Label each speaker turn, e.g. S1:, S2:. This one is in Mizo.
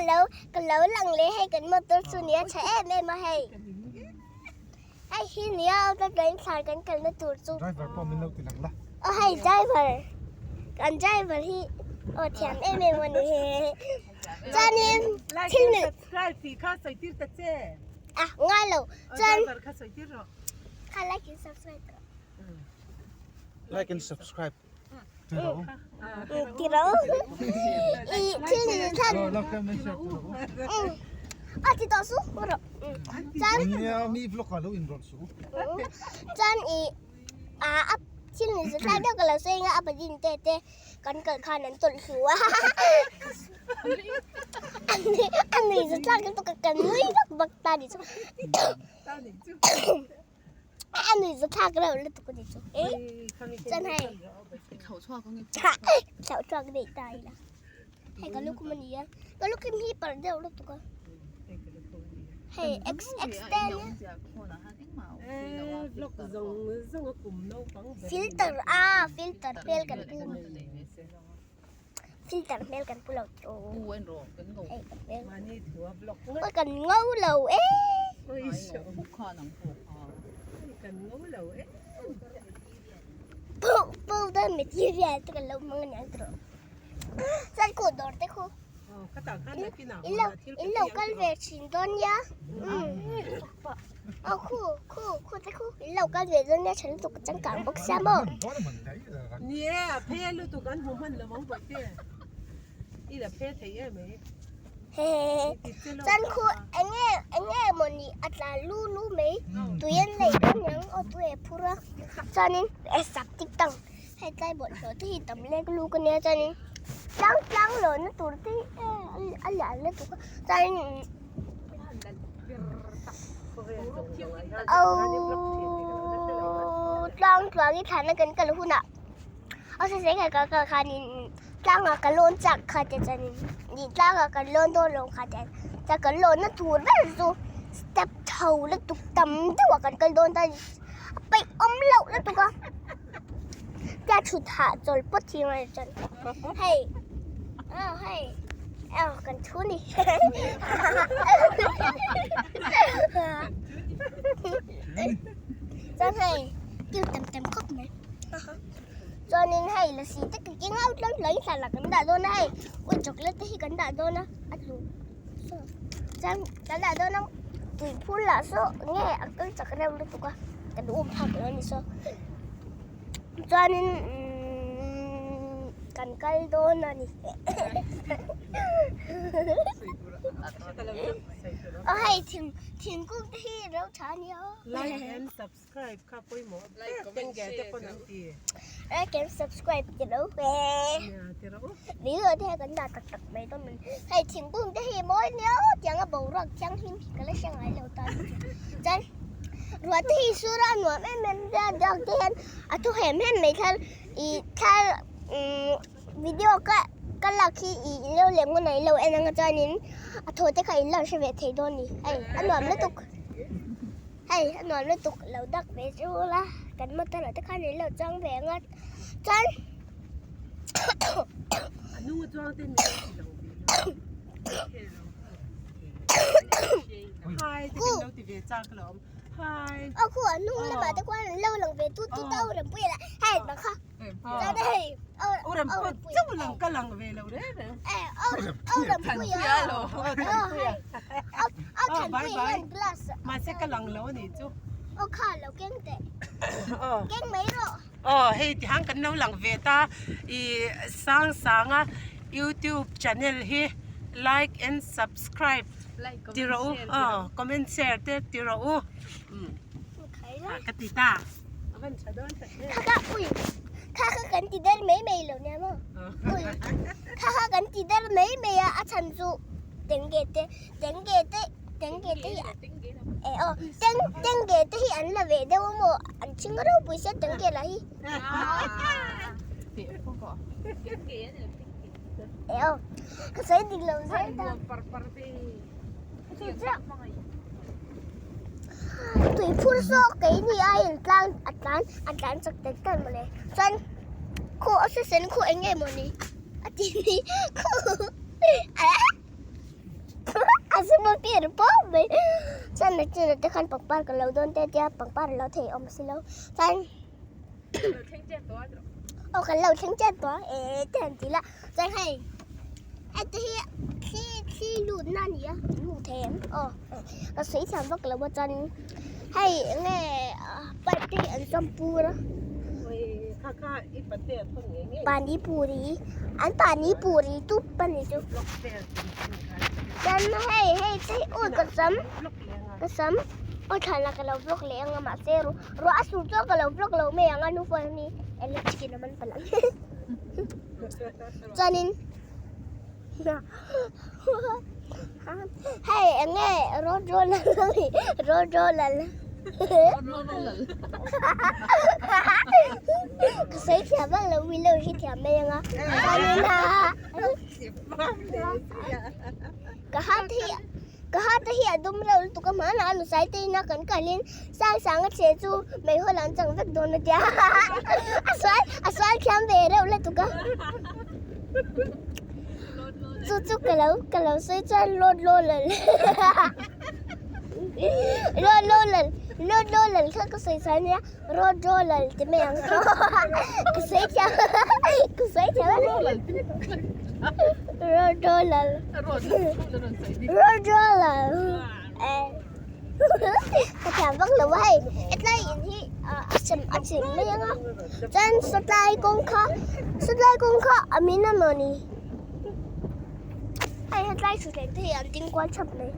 S1: lo ka lo lang leh hei kan motor chu nia tha em em a hei. Hei hi nia ka train thlan kan kalna tur chu.
S2: Driver pawh min lo ti lang la.
S1: Aw hei driver kan driver hi aw thiam em em a ni. Chuanin
S3: thil ni subscribe tih kha sawi tir ta che.
S1: Ah ngai lo chuan
S3: driver kha sawi tir rawh.
S1: Kha like and subscribe rawh.
S2: Like and subscribe ti rawh.
S1: Ti rawh. I thil ni thlan.
S2: Like and share ti rawh.
S1: A ti tawh su rawh. Chuan
S2: Nia mi vlog ah lo inrawlh su.
S1: Chuan i a a thil ni zet lai deuh ka lo sawi anga a pahnih te te kan kal khan an tawlh hlu a a nui zet lai lutuk a kan nui vak vak ta ni chu a nui zet thlak reuh lutuk a ni chu chuan hei thlauh chhuak daih ta ila hei ka lukhum a ni a ka lukhum hi parh deuh lutuk a. Hei x x te ania filter a filter hmel kan pu filter hmel kan pu lo tawh hei kan hmel ui kan ngo lo e powder material te kan lo hmang aniang tawh chuan kawh dawr te khu. In lo in lo kal ve thin dawn nia aw khu khu khu te khu in lo kal ve dawn nia tha lutuk ka changkang bawk sia maw.
S3: Nia a phe lutuk an hmu hman lo ang bawihte i la phe thei em mai.
S1: Chuan khu enge enge mawni a tla lu lu mai tui an lei dawn niang aw tui a phur a chuanin e sak tik tang. Hei tlai bawlhhlawh te hi tam lek luk ania chuanin tlang tlang lawhna tur te hi a lian lutuk a chuanin aww tlang tluang i thlanna kan kal hunah a sawi ka kal khanin tlangah ka lawn chak kha te chuanin ih tlangah kan lawn dawn lo kha te chuan kan lawnna tur ber chu step chho lutuk tam deuhah kan kal dawn ta a ni a peih awm loh lutuk a. Tia thut hah chawl pawt hi ngai chuan hei aw hei aw kan thu ni chuan hei kil tem tem khawp mai chuanin hei lasi te ka keng au tlang tlang thla lah kan dah dawn a hei ui chocolate te hi kan dah dawn a a tlu chuan kan dah dawn a tui phur lah saw nge a kal chak reuh lutuk a kan um phak lo a ni saw chuanin umm kan kal dawn a ni aw hei thing thingkung te hi ro tha a nia aw.
S3: Like and subscribe kha pawimawh ber tengge te pawn an ti.
S1: Like and subscribe ti lo ve.
S3: Nia ti rawh u.
S1: Video te hi kan dah tak tak mai dawn a ni. Hei thingkung te hi mawi nia tiang a boruak thianghlim hi ka la hre ngai lo ta ni chu. Chuan ruah te hi sur a nuam em em nia dog te hian a thu hem hem mai thla ih thla umm video ka ka lak hi ih lo leh ngun ah ilo en anga chuanin a thaw te kha in lo hre ve thei dawn a ni. Hei a nuam lutuk. Hei a nuam lutuk lo dak ve chu la kan motor ah te khan in lo chuang ve ang a chuan
S3: A hnung a chuang te min lo ti lo ve lo Hi te kan lo ti ve chak lo awm Hi
S1: Aw khu a hnung lamah te khuan an lo lang ve tut tut a Rempuia lah hei bang kha chuan hei
S3: Aw Rempuia chauh lang ka lang ve lo reng reng
S1: Aw Rempuia aw Aw Thanpuia hian glass
S3: Mahse ka lang lo anih chu
S1: Aw kha lo keng teh keng mai rawh.
S3: Aw hei tihang kan lo lang ve ta i sang sang a youtube channel hi like and subscribe ti rawh u aw comment share te ti rawh u ka ti ta a van tha dawn tak em.
S1: Kha kha ui kha kha kan ti der mai mai lo nia maw ui kha kha kan ti der mai mai a a chhan chu tenge te tenge te tenge te hi e aw teng tenge te hi an la ve deuh a maw an chhing ropui sia tenge lah hi e aw ka sawi dik lo zel ta tui phur zawk kei ni a in tlang a tlan a tlan chak tel tel mawle chuan khu a sen khu eng nge mawni a ti ni khu. pir pawp mai. Chuan nachinah te khan pangpar ka lo dawn te tia pangpar a lo thei awm si lo. Chuan aw kan lo thleng tep tawh a e te han ti la. Chuan hei heti hi thli thli lut na a ni a in hmuh thei em aw ka sawi thiam vak lo a chuan hei enge pipe te hi an zawm pur a. Pani puri an pani puri tup a ni chu chuan hei hei te hi aw ka sam ka sam aw thlan ah ka lo vlog leh ang a mahse ruah a sur chuan ka lo vlog lo mai ang a nu phone hi electric in a man palh ang chuanin hei eng nge road roller road roller ka sawi thiam vak lo mi lo hre thiam mai ang a chuanin ka hat hi ka hat hi a dum reuh lutuk a hmanah a nusai te ina kan kalin sang sang a che chu meihawl an chang vek dawn a tia a sual a sual thiam ve reuh lutuk a chu chu ka lo ka lo sawi chuan load roller load roller load roller kha ka sawi chuan nia road roller ti mai ang ka sawi thiam ka sawi thiam road roller road roller ka thiam vak lo a hei hetlai in hi a sem a chim mai ang a chuan sawtlai kawng kha sawtlai kawng kha a min a mawni hei hetlai thutthleng te hi an ding kual thap mai.